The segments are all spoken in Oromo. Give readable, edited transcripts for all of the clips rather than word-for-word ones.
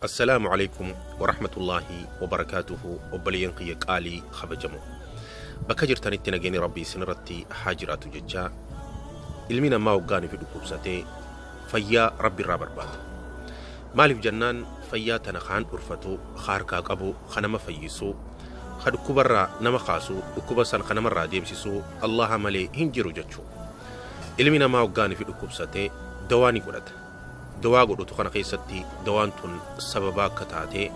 Assalaamu Aleykum Warahmatullaahi Wabarakaatuhu Obboleeyyan kiyya qaalii kabajamoo Bakka jirtanitti nageenyi Rabbii isinirratti haa jiraatu jechaa ilmi namaa hoggaanii fi dhukkubsatee fayyaa Rabbi irraa barbaada. Maaliif jennaan fayyaa tana kaan dhurfatu, ka harkaa qabu, ka nama fayyisu, ka dhukkubarraa nama kaasu, dhukkuba san ka namarraa deemsisu Allaha malee hin jiru jechuu. Ilmi namaa hoggaanii fi dhukkubsatee dawaa ni godhata. Dawaa godhutu kana keessatti dawaan tun sababa akka taate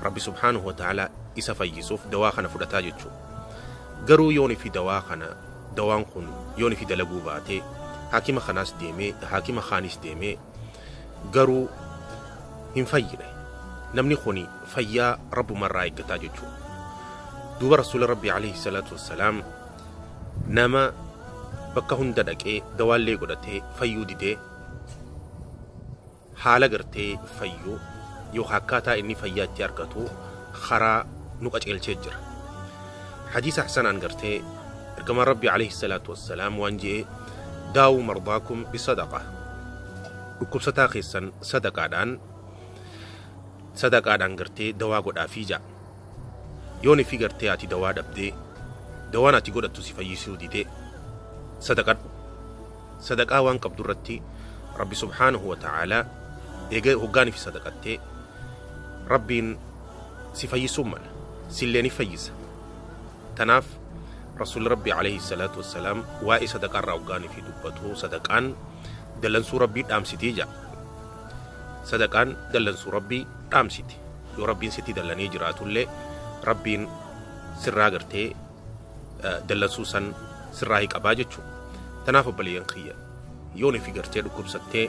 Rabbi subhaanahu wa ta'ala isa fayyisuuf dawaa kana fudhataa jechuudha. Garuu yoon fi dawaa kana dawaan kun yoon fi dalaguu baate haakima kanaas deemee haakima kaanis deemee garuu hin fayyine. Namni kun fayyaa Rabbumarraa eeggataa jechuudha. Duuba Rasuula Rabbi alayhi salaatu wassalaam nama bakka hunda dhaqee dawaallee godhatee fayyuu didee haala gartee fayyuu yookaan akkaataa inni fayyaa itti argatu karaa nu qaceelchee jira. Hadiisa hasanaan gartee ergamaan Rabbi alayhi salaatu wassalaam waan je'e daawuu mardaakum bisadaqa dhukkubsataa keessan sadaqaadhaan sadaqaadhaan gartee dawaa godhaafii ja'a. Yoon fi gartee ati dawaa dhabdee dawaan ati godhattu si fayyisuu didee sadaqadhu. Sadaqaa waan qabdu irratti Rabbi subhaanahu wa ta'aalaa eega hoggaanii fi sadaqattee Rabbiin si fayyisuu mala sillee ni fayyisa. Tanaaf Rasuulli Rabbi alayhi salaatu wassalaam waa'ee sadaqaa irraa hoggaanii fi dubbatu sadaqaan dallansuu Rabbii dhaamsitii ja'a. Sadaqaan dallansuu Rabbii dhaamsiti. Yoo Rabbiin sitti dallanee jiraatullee Rabbiin sirraa gartee dallansuu san sirraa hi qabaa jechuudha. Tanaaf obboleeyyan kiyya yoon fi gartee dhukkubsattee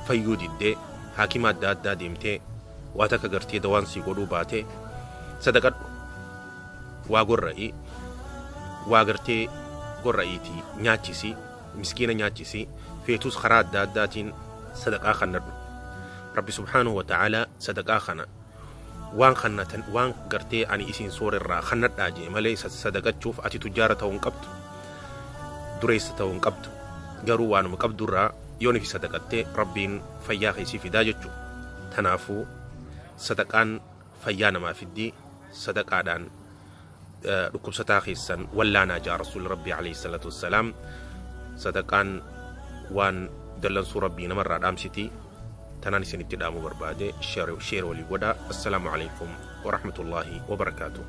fayyuu diddee haakima adda addaa deemtee waa takka gartee dawaan sii godhuu baatee sadaqadhu waa gorra'i waa gartee gorra'iitii nyaachisi miskiina nyaachisi feetus karaa adda addaatiin sadaqaa kannadhu. Rabbi subhaanahu wa ta'aalaa sadaqaa kana waan kannatan waan gartee ani isin soorerraa kannadhaa jee malee sadaqachuuf ati tujjaara ta'uu hin qabdu dureessa ta'uu hin qabdu garuu waanuma qabdurraa yoon ifi sadaqattee Rabbiin fayyaa kee si fidaa jechuudha. Tanaafuu sadaqaan fayyaa namaa fiddii sadaqaadhaan dhukkubsataa keessan wallaanaa jaa Rasuulli Rabbii alayhi salaatu wassalaam sadaqaan waan dallansuu Rabbii namarraa dhaamsiti tanaan isinitti dhaamuu barbaade sheer walii godhaa. Assalaamu alaikum warahmatullaahi wabarakaatuh.